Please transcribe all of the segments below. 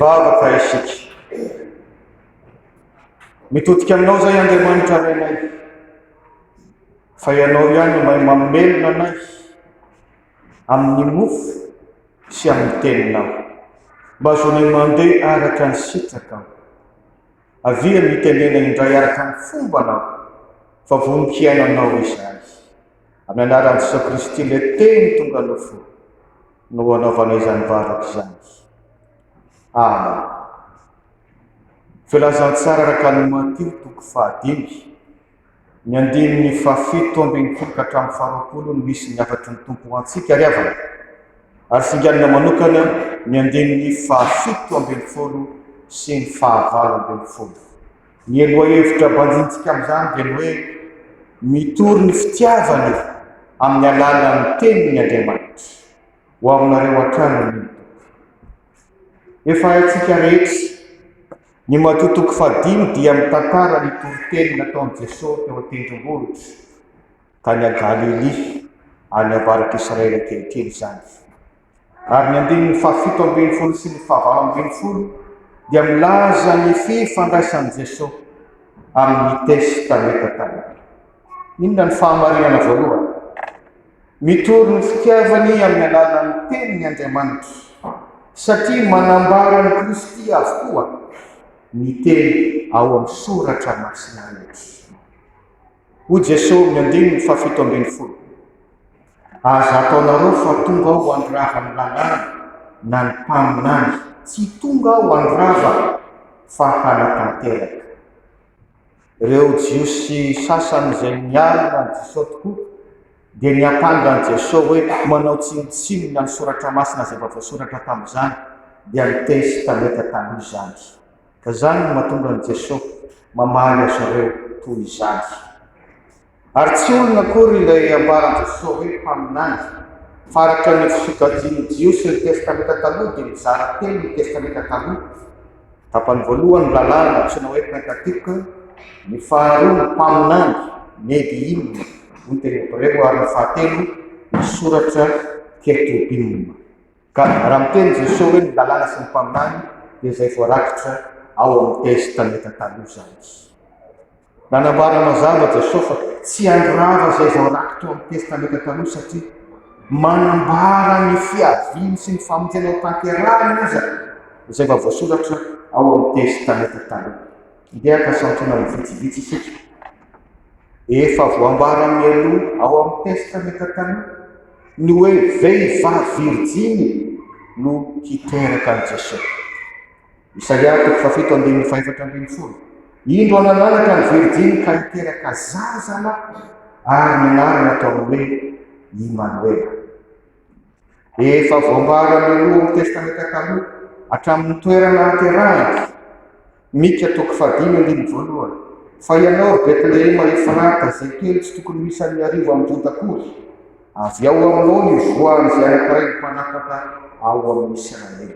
Hivavaka isika. Mitodika aminao izay Andriamanitra Rainay, fa Ianao ihany no mahay mamelona anay amin'ny mofo sy amin'ny teninao. Mba azonay mandeha araka ny sitrakao. Avia mitenena indray araka ny fombanao, fa vonon-kiaino anao izahay. Amin'ny anaran'i Jesoa Kristy ilay Teny tonga nofo no anaovanay izany vavaka izany. Amen. Filazantsara araka an'i Matio toko fahadimy, ny andininy fahafito ambin'ny folo ka hatramin'ny faharoapolo no misy ny hafatry ny Tompo ho antsika ry havana. Ary singanina manokana ny andininy fahafito ambin'ny folo sy ny fahavalo ambin'ny folo. Ny lohahevitra banjintsika amin'izany dia ny hoe mitory ny fitiavany amin'ny alalan'ny teniny Andriamanitra. Ho aminareo hatrany anie ny Tompo. Efa haintsika rehetra, ny Matio toko fahadimy dia mitantara ny toriteny nataon'i Jesosy teo an-tendrombohitra tany Galilia, any avaratr'Israely ankehitriny izany. Ary ny andininy fahafito ambin'ny folo sy ny fahavalo ambin'ny folo dia milaza ny fifandraisan'i Jesosy amin'ny Testamenta Taloha. Inona ny fahamarinana voalohany? Mitory ny fitiavany amin'ny alalan'ny teniny Andriamanitra, satria manambara an'i Kristy avokoa ny teny ao amin'ny Soratra Masina rehetra. Hoy Jesoa amin'ny andininy fahafito ambin'ny folo, Aza ataonareo fa tonga aho handrava ny lalàna na ny mpaminany, tsy tonga aho handrava fa hanatanteraka. Ireo Jiosy sasany izay nialona an'i Jesoa tokoa dia niampanga an'i Jesoa hoe manao tsinontsinona ny soratra masina izay efa voasoratra tamin'izany, dia ny Testamenta Taloha izany. Ka izany no mahatonga an'i Jesoa mamaly azy ireo toy izany. Ary tsy olona akory ilay ambaran'i Jesoa hoe mpaminany, fa araka ny fisokajian'ny Jiosy ny Testamenta Taloha dia mizara telo ny Testamenta Taloha. Tapany voalohany ny Lalàna, antsoina hoe Pentatioka, ny faharoa ny mpaminany, Nebiim, hoy ny teny hebreo, ary ny fahatelo ny soratra Ketubim. Ka raha miteny Jesoa hoe ny lalàna sy ny mpaminany dia izay voarakitra ao amin'ny Testamenta Taloha izany. Nanambara mazava Jesoa fa tsy handrava izay voarakitra ao amin'ny Testamenta Taloha satria manambara ny fiaviany sy ny famonjena ho tanterahany aza izay efa voasoratra ao amin'ny Testamenta Taloha. Ndeha haka santionany vitsivitsy isika. Efa voambara mialoha ao amin'ny Testamenta Taloha ny hoe vehivavy virjiny no hiteraka an'i Jesoa. Isaia toko fahafito andininy fahefatra ambin'ny folo. Indro hanananaka ny virjiny ka hiteraka zaza lahy ary ny anarany ataony hoe Imanoela. Efa voambara mialoha amin'ny Testamenta Taloha hatramin'ny toerana haterahany. Mika toko fahadimy andininy voalohany. Fa ianao, ry Betlehema Efrata, izay kely tsy tokony ho isan'ny arivo amin'ny Joda akory, avy ao aminao no hivoahan'izay anankiray ho mpanapaka ao amin'ny Isiraely.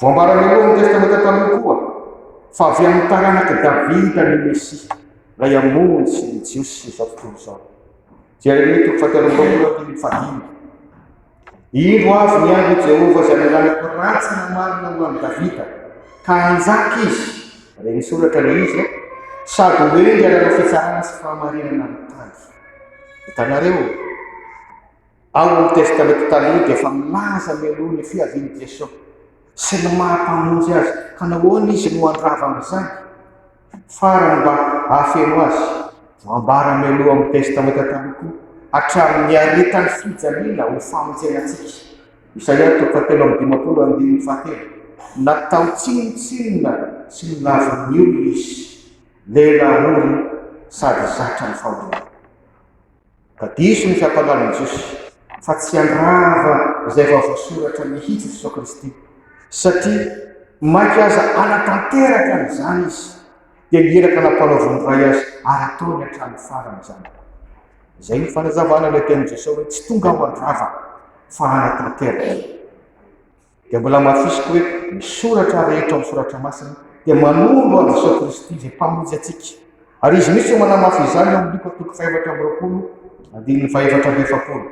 Voambara mialoha amin'ny Testamenta Taloha koa fa avy amin'ny taranak'i Davida ny Mesia, ilay hamonjy ny Jiosy sy izao tontolo izao. Jeremia toko fahatelo amby roapolo andininy fahadimy. Indro avy ny andro i Jehovah izay nananako rantsana marina ho an'i Davida, ka hanjaka izy, re ny soratra ilay izy, sady ho hendry ary hanao fitsarana sy fahamarinana amin'ny tany. Hitanareo, ao amin'ny Testamenta Taloha dia efa milaza mialoha ny fiavian'i Jesoa sy ny maha Mpamonjy azy, ka nahoana izy no handrava an'izany? Farany mba hahafeno azy, voambara mialoha amin'ny Testamenta Taloha koa, hatramin'ny niaretan'ny fijaliana ho famonjena antsika. Isaia toko fahatelo amby dimampolo andininy fahatelo. Natao tsinontsinona sy nolavin'ny olona izy, lehilahy ory sady zatra ny fahoriana. Ka diso ny fiampangan'ny Jiosy fa tsy handrava izay efa voasoratra mihitsy Jesoa Kristy, satria mainka aza hanatanteraka an'izany Izy, dia ny iraka nampanaovin'ny Ray Azy ary ataony hatramin'ny farany izany. Izay no fanazavana ilay tenin'i Jesoa hoe tsy tonga aho handrava fa hanatanteraka. Dia mbola hamafisiko hoe ny soratra rehetra ao amin'ny soratra masina dia manondro an'i Jesoa Kristy izay Mpamonjy antsika. Ary Izy mihitsy no manamafy izany ao amin'ny Lioka toko fahefatra amby roapolo andininy fahefatra amby efapolo.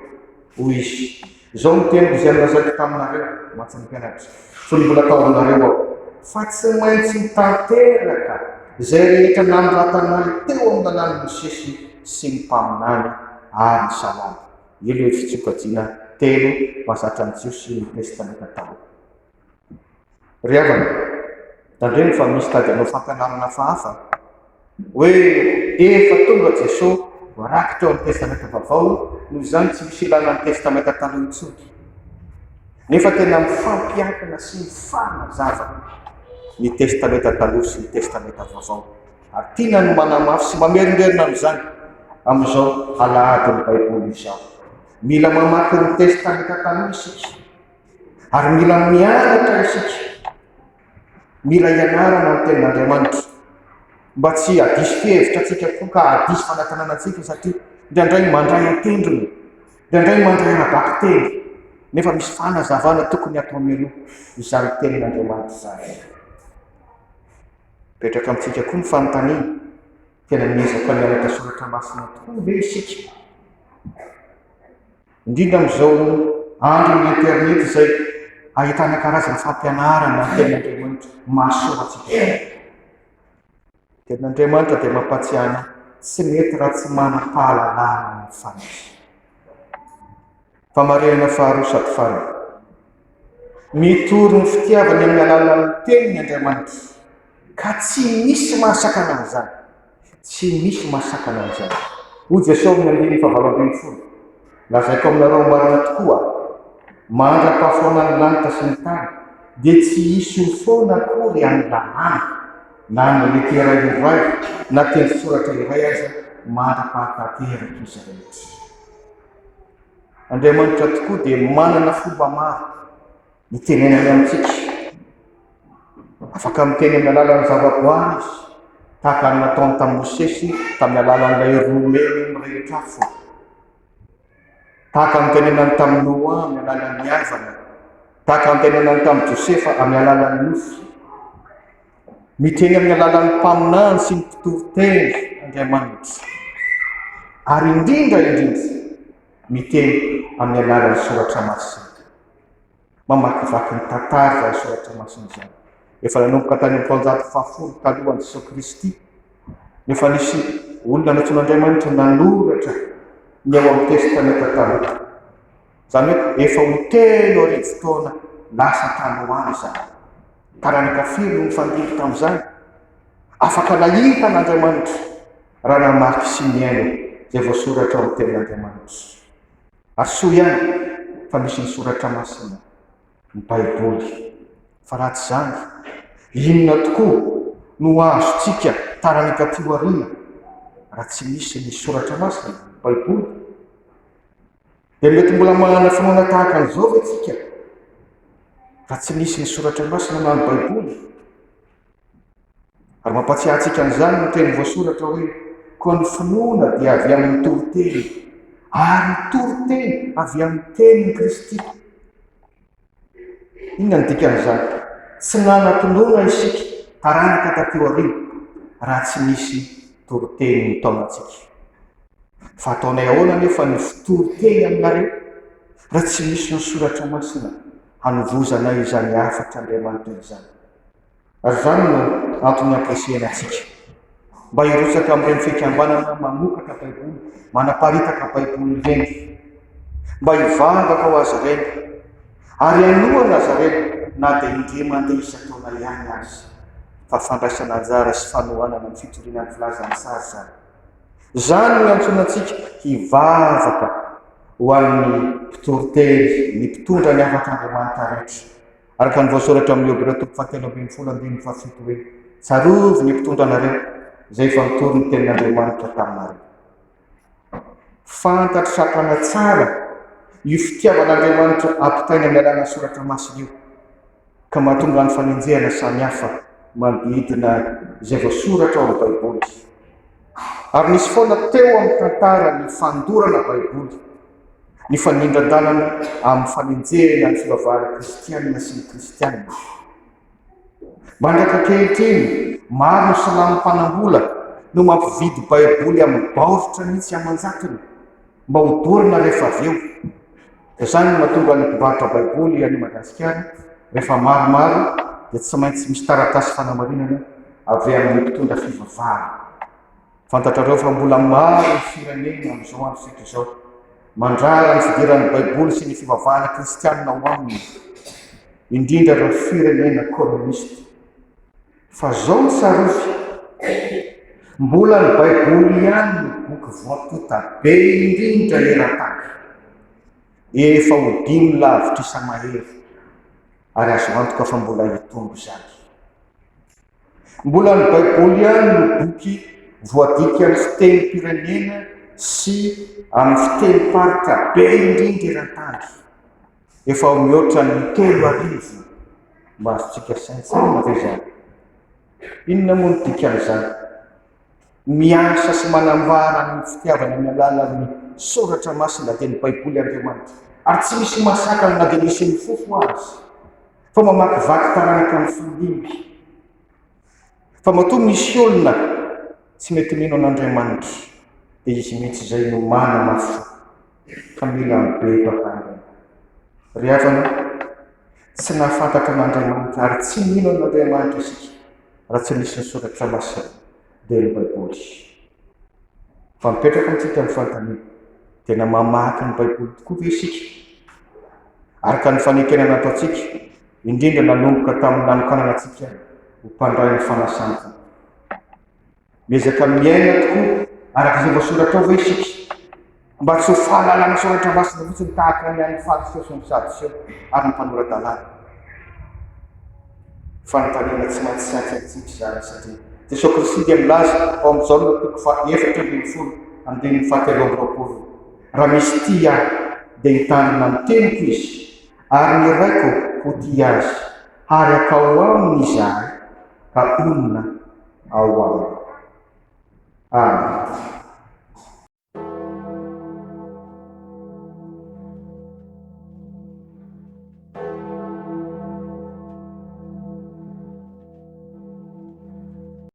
Hoy Izy, Izao no teniko izay nolazaiko taminareo, mantsy ny mpianatra, fony mbola tao aminareo aho, fa tsy maintsy ho tanteraka izay rehetra nanoratana ahy teo amin'ny lalàn'i Mosesy sy ny mpaminany ary ny Salamo. Ireo fitsokajiana telo mahazatra ny Jiosy ny Testamenta Taloha. Ry havana, tandremo fa misy tady hanao fampianarana hafahafa hoe efa tonga Jesoa voarakitra ao amin'ny Testamenta Vaovao, noho izany tsy misy ilana ny Testamenta Taloha intsony. Nefa tena mifampiankina sy mifanazava ny Testamenta Taloha sy ny Testamenta Vaovao. Ary tiana ny manamafy sy mamerimberina an'izany amin'izao alahadin'ny Baiboly izao. Mila mamaky ny Testamenta Taloha isika. Ary mila mianatra isika. Mila ianarana ny Tenin'Andriamanitra. Mba tsy hadiso fihevitra antsika koa ka hadiso fanantenana antsika satria indraindray mandray an-tendrony, indraindray mandray ara-bakiteny, nefa misy fanazavana tokony hatao mialoha izany Tenin'Andriamanitra izany. Mipetraka amintsika koa ny fanontaniana, tena miezaka mianatra soratra masina tokoa ve isika? Indrindra amin'izao andron'ny internet izay ahitana karazana fampianarana ny tenin'Andriamanitra mahasoa antsika. Ny tenin'Andriamanitra dia mampatsiahy anay tsy mety raha tsy manam-pahalalana ny fanahy. Famarinana faharoa sady farany. Mitory ny fitiavany amin'ny alalan'ny teniny Andriamanitra, ka tsy misy mahasakana an'izany. Tsy misy mahasakana an'izany. Hoy Jesosy amin'ny andininy fahavalo ambinifolo, Lazaiko aminareo marina tokoa, mandra-pahafoanan'ny lanitra sy ny tany, dia tsy hisy ho foana akory amin'ny lalàna, na ny litera iray na tendron-tsoratra iray aza, mandra-pahatanteraka izy rehetra. Andriamanitra tokoa dia manana fomba maro hitenenany amintsika. Afaka miteny amin'ny alalan'ny zavaboary izy, tahaka ny nataony tamin'i Mosesy tamin'ny alalan'ilay roimemy mirehitra afo. Tahaka ny nitenenany tamin'i Noa amin'ny alalan'ny avana. Tahaka ny nitenenany tamin'i Josefa amin'ny alalan'ny nofy. Miteny amin'ny alalan'ny mpaminany sy ny mpitoriteny Andriamanitra, ary indrindra indrindra miteny amin'ny alalan'ny Soratra Masina. Mamakivaky ny tantara izany Soratra Masina izany. Efa nanomboka tany amin'ny taonjato fahafolo talohan'i Jesoa Kristy no efa nisy olona nantsoin'Andriamanitra nanoratra ny ao amin'ny Testamenta Taloha. Izany hoe efa ho 3000 taona lasa tany ho any izany. Taranaka firy no nifandimby tamin'izany? Afaka nahita an'Andriamanitra raha namaky sy nihaino izay voasoratra ao amin'ny Tenin'Andriamanitra. Ary soa ihany fa misy ny Soratra Masina, ny Baiboly. Fa raha tsy izany, inona tokoa no ho azontsika taranaka aty aoriana raha tsy misy ny Soratra Masina, ny Baiboly? Dia mety mbola manana finoana tahaka an'izao ve tsika raha tsy misy ny soratra masina na ny Baiboly? Ary mampatsiahy antsika an'izany ny teny voasoratra hoe koa ny finoana dia avy amin'ny toriteny ary ny toriteny avy amin'ny tenin'i Kristy. Inona no dikan'izany? Tsy nanam-pinoana isika taranaka taty aoriana raha tsy nisy toriteny nitaona antsika. Fa ataonay ahoana anefa ny fitoriteny aminareo raha tsy misy ny soratra masina hanovozana izany hafatr'Andriamanitra izany? Ary izany no antony ampirisihana antsika mba hirotsaka amin'ireny fikambanana mamokatra Baiboly, manaparitaka Baiboly ireny, mba hivavaka ho azy ireny ary hanohana azy ireny na dia indray mandeha isan-taona ihany aza, fa fandraisana anjara sy fanohanana ny fitoriana ny filazantsara izany. Izany no iantsoana antsika hivavaka ho an'ny mpitoriteny, ny mpitondra ny hafatr'Andriamanitra rehetra. Araka ny voasoratra amin'ny Hebreo toko fahatelo ambinifolo andininy fahafito hoe, Tsarovy ny mpitondra anareo, izay efa nitory ny tenin'Andriamanitra taminareo. Fantatr'i Satana tsara io fitiavan'Andriamanitra ampitaina amin'ny alalan'ny soratra masina io, ka mahatonga ny fanenjehana samihafa manodidina izay voasoratra ao amin'ny Baiboly. Ary nisy foana teo amin'ny tantara ny fandorana Baiboly. Nifanindran-dalana amin'ny fanenjehana ny fivavahana kristianina sy ny kristianina. Mandraka ankehitriny, maro ny silamo mpanam-bola no mampividy Baiboly amin'ny baoritra mihitsy aman-jatony mba hodorana rehefa avy eo. Izany no mahatonga ny mpivarotra Baiboly any Madagasikara, rehefa maromaro dia tsy maintsy misy taratasy fanamarinana avy amin'ny mpitondra fivavahana. Fantatrareo fa mbola maro ny firenena amin'izao androntsika izao mandrara ny fidiran'ny Baiboly sy ny fivavahana kristianina ao aminy, indrindra ireo firenena kominista. Fa zao no tsarovy, mbola ny Baiboly ihany no boky voatonta be indrindra eran-tany. Efa ho dimy lavitrisa mahery, ary azo antoka fa mbola hitombo izany. Mbola ny Baiboly ihany no boky voadika amin'ny fitenim-pirenena sy amin'ny fitenim-paritra be indrindra eran-tany. Efa ho mihoatra ny 3000. Mba azontsika saintsainina ve izany? Inona moa no dikan'izany? Miasa sy manambara ny fitiavany amin'ny alalan'ny soratra masina dia ny Baiboly Andriamanitra. Ary tsy misy masakana na dia misy mifofo aza, fa mamakivaky taranaka mifandimby. Fa matoa misy olona tsy mety mino an'Andriamanitra, dia izy mihitsy izay no manamafy fo, ka mila mibebaka haingana. Ry havana, tsy nahafantatra an'Andriamanitra ary tsy nino an'Andriamanitra isika raha tsy nisy ny soratra masina, dia ny Baiboly. Fa mipetraka amintsika ny fanontaniana, tena mamaky ny Baiboly tokoa ve isika? Araka ny fanekena nataontsika, indrindra nanomboka tamin'ny nanokanana antsika ho mpandray ny fanasan'ny Tompo. Miezaka miaina tokoa araka izay voasoratra ao ve isika? Mba tsy ho fahalalana soratra masina fotsiny tahaka ny an'ny Fariseo sy ny Sadoseo ary ny mpanora-dalàna. Fanontaniana tsy maintsy saintsaintsika izany satria Jesoa Kristy dia milaza ao amin'ny Jaona toko faha-14 andininy faha-23, Raha misy tia Ahy dia hitandrina ny teniko izy, ary ny Raiko ho tia azy, ary hakao aminy izahay ka honina ao aminy. Amen.